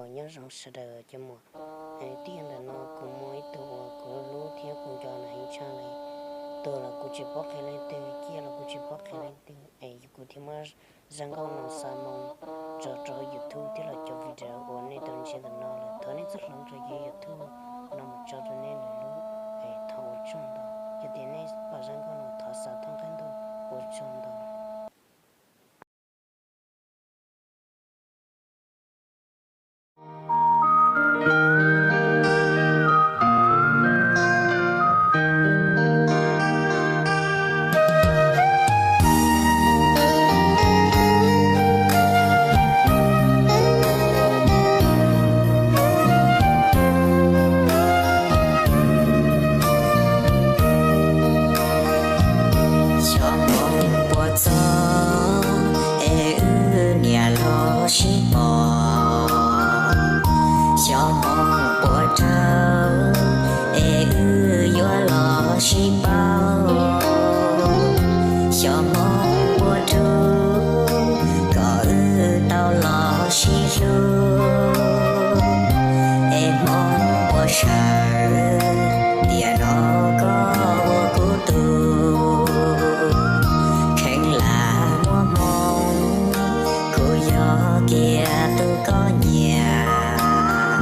Nyob zoo sawv daws cov muam, tib yam ntawm no kuv muaj ib tug uas kuv hlub thiab kuv nco nws heev tshaj li. Tuag los kuv tsis paub qhia leej twg, ciaj los kuv tsis paub qhia leej twg, es kuv thiaj muab zaj nkauj no xa moo tso rau YouTube thiab los cov video uas nej tau ntsib ntawm no lawm. Thov nej txhawb hloov rau kuv YouTube no mus tso rau nej lwm lub, es thov ua tsaug ntau. Yog tias nej pom zaj nkauj no thov xa thoob qab ntuj, ua tsaug ntau. Xyov moo puas txog es wb niam los sib pom, xyov moo puas raug es wb yuav los sib paub, xyov moo puas rug kom wb tau los sib hlub, es moo puas sawv tiam no koj ua kuv tug. Kheev lam muaj hmoo, kuv yog kiag tus koj nyiam,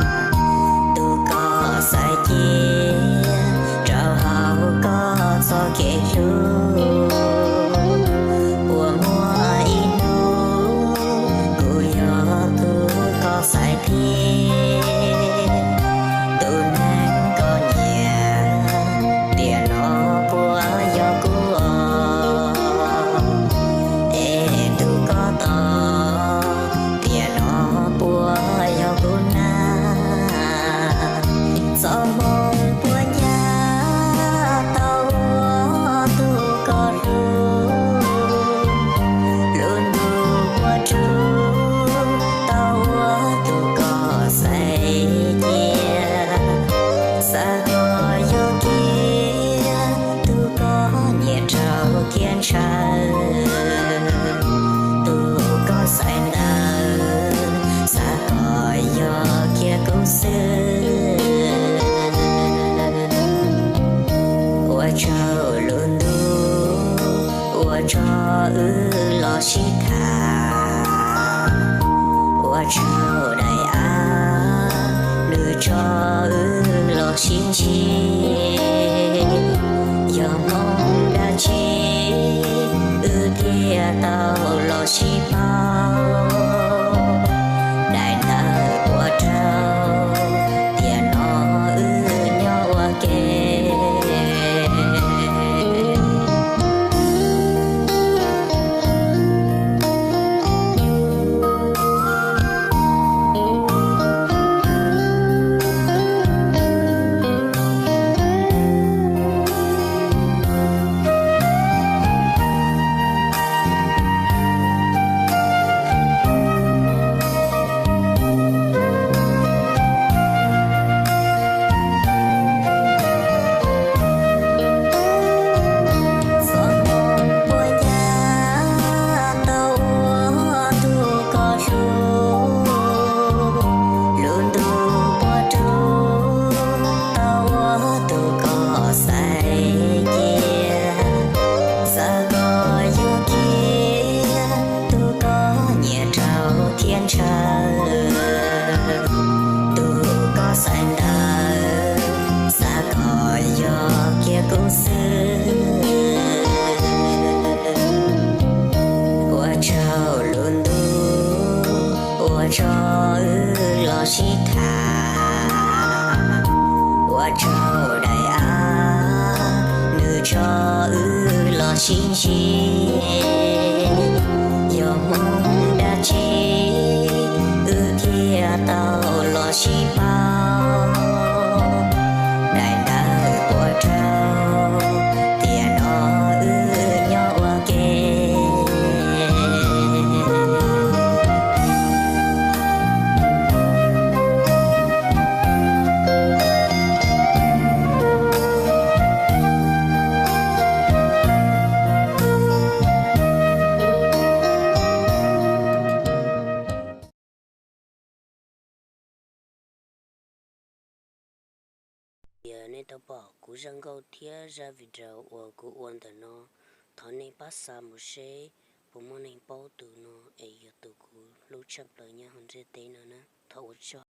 tus koj xaiv cia rau hauv koj txoj kev hlub. Puas muaj ib hnub kuv yog tus koj xaiv thiab, tus neeg koj nyiam tiam no puas yog kuv os, es tus koj tos tiam no puas yog kuv na. Txoj hmoo puas ncaj tau ua tus koj hlub, lub ntuj puas rug tau ua tus koj xaiv cia. Xav kom yog kiag tus koj nyiam rau thiab ntshaw, tus koj xaiv ntawd xav kom yog kiag kuv xwb. Ua tsaug lub ntuj uas tso wb los sib tham, ua tsaug daim av nws tso wb los sib ntsib. Yog hmoo dab tsi wb thiaj tau los sib paub, daim ntawv puas rau tiam no wb nyob ua ke. Txoj hmoo puas ncaj tau ua tus koj hlub, lub ntuj puas rug tau ua tus koj xaiv cia. Xav kom yog kiag tus koj nyiam rau thiab ntshaw, tus koj xaiv ntawd xav kom yog kiag kuv xwb. Ua tsaug lub ntuj uas tso wb los sib tham, ua tsaug daim av nws tso wb los sib ntsib. Yog hmoo dab tsi wb thiaj tau los sib paub, daim ntawv puas rau tiam no wb nyob ua ke. Tias nej tau pom kuv zaj nkauj thiab zaj video uas kuv ua ntawm no, thov nej pab xa mus seb puas muaj neeg paub tus no es yog tus kuv hlub tshaj plaws nyob hauv ntiaj teb no na. Thov ua tsaug.